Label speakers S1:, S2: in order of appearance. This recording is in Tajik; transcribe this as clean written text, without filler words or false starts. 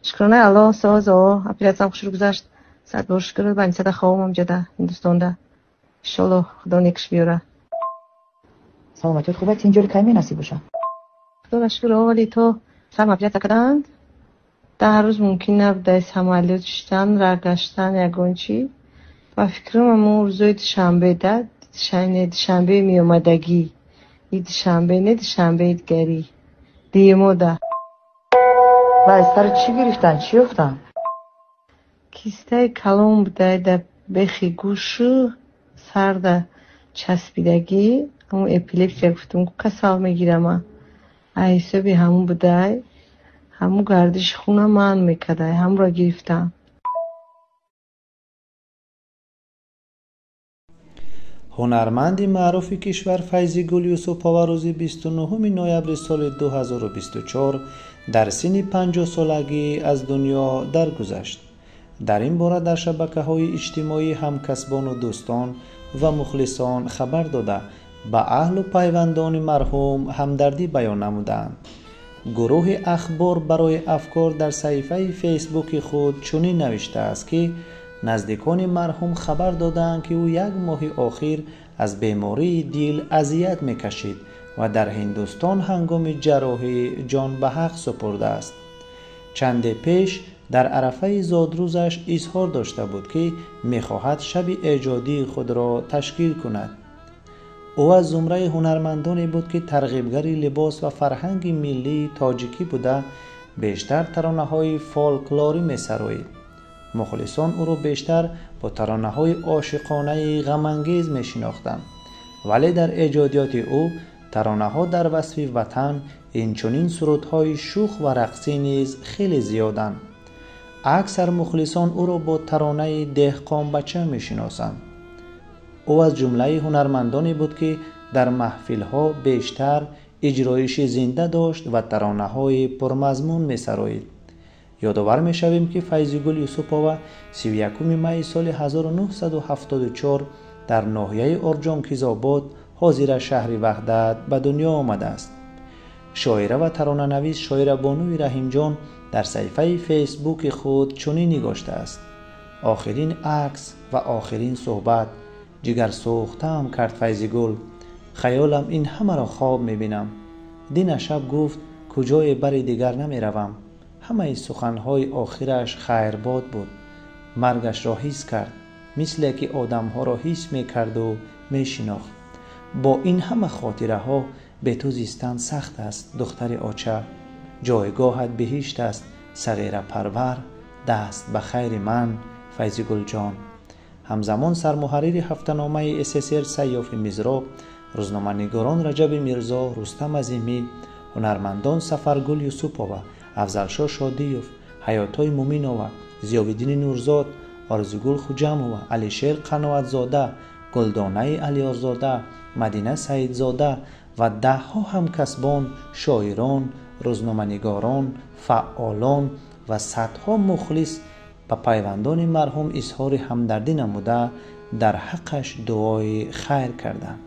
S1: Шукронаи Аллоҳ, соз о, оператсиям хушрӯ гузашт. Сад бор шукр, больницада хобам ҷада, Ҳиндустонда. Иншоллоҳ, Худо некиш биёра.
S2: Саломатиёт хуб аст, инҷори кай менасиб боша?
S1: Худоро шукр, вале то сарм оператсия карданд. 10 рӯз мумкин набуда самолёт шиштан, раҳ гаштан, ягон чӣ. Ба фикрам, ҳамон рӯзои душанбе да, не, душанбе меомадагӣ. И душанбе не, душанбеи дигарӣ. Дуюмода.
S2: Ва аз сари чӣ гирифтанд, чӣ ёфтанд?
S1: Кистаи калон будай дар бехи гӯшу сарда часпидагӣ. Ҳамун эпилепсия гуфтум, касал мегирама. Аз ҳисоби ҳамун будай. Ҳамун гардиши хуна манъ мекардай, ҳамонро гирифтам.
S3: Ҳунарманди маъруфи кишвар Файзигул Юсупова рӯзи 29 ноябри соли 2024 дар синни 50-солагӣ аз дунё даргузашт. Дар ин бора дар шабакаҳои иҷтимоӣ ҳамкасбону дӯстон ва мухлисон хабар дода, ба аҳлу пайвандони марҳум ҳамдардӣ баён намуданд. Гурӯҳи «Ахбор барои афкор» дар саҳифаи Фейсбуки худ чунин навиштааст, ки наздикони марҳум хабар додаанд, ки ӯ як моҳи охир аз бемории дил азият мекашид ва дар Ҳиндустон ҳангоми ҷарроҳӣ ҷон ба ҳақ супурдааст. Чанде пеш дар арафаи зодрӯзаш изҳор дошта буд, ки мехоҳад шаби эҷодии худро ташкил кунад. Ӯ аз зумраи ҳунармандоне буд, ки тарғибгари либос ва фарҳанги миллии тоҷикӣ буда, бештар таронаҳои фолклорӣ месароид. Мухлисон ӯро бештар бо таронаҳои ошиқонаи ғамангез мешинохтанд, вале дар эҷодиёти ӯ таронаҳо дар васфи ватан, инчунин сурудҳои шӯх ва рақсӣ низ хеле зиёданд. Аксар мухлисон ӯро бо таронаи «Деҳқонбача» мешиносанд. Ӯ аз ҷумлаи ҳунармандоне буд, ки дар маҳфилҳо бештар иҷроиши зинда дошт ва таронаҳои пурмазмун месароид. Ёдовар мешавем, ки Файзигул Юсупова 31 майи соли 1974 дар ноҳияи Орҷонкизобод, ҳозира шаҳри Ваҳдат, ба дунё омадааст. Шоира ва таронанавис Шоирабонуи Раҳимҷон дар саҳифаи Фейсбуки худ чунин нигоштааст: «Охирин акс ва охирин суҳбат. Ҷигарсӯхтаам кард Файзигул. Хаёлам ин ҳамаро хоб мебинам. Дина шаб гуфт, куҷое бари дигар намеравам. Ҳамаи суханҳои охираш хайрбод буд. Маргашро ҳис кард, мисле ки одамҳоро ҳис мекарду мешинохт. Бо ин ҳама хотираҳо бе ту зистан сахт аст, духтари оча. Ҷойгоҳат биҳишт аст, сағирапарвар. Даст ба хайри ман, Файзигулҷон». Ҳамзамон сармуҳаррири ҳафтаномаи ССР Сайёфи Мизроб, рӯзноманигорон Раҷаби Мирзо, Рустам Азимӣ, ҳунармандон Сафаргул Юсупова, Афзалшоҳ Шодиев, Ҳаётой Муминова, Зиёвиддини Нурзод, Орзугул Хуҷамова, Алишер Қаноатзода, Гулдонаи Алиёрзода, Мадина Саидзода ва даҳҳо ҳамкасбон, шоирон, рӯзноманигорон, фаъолон ва садҳо мухлис ба пайвандони марҳум изҳори ҳамдардӣ намуда, дар ҳаққаш дуои хайр карданд.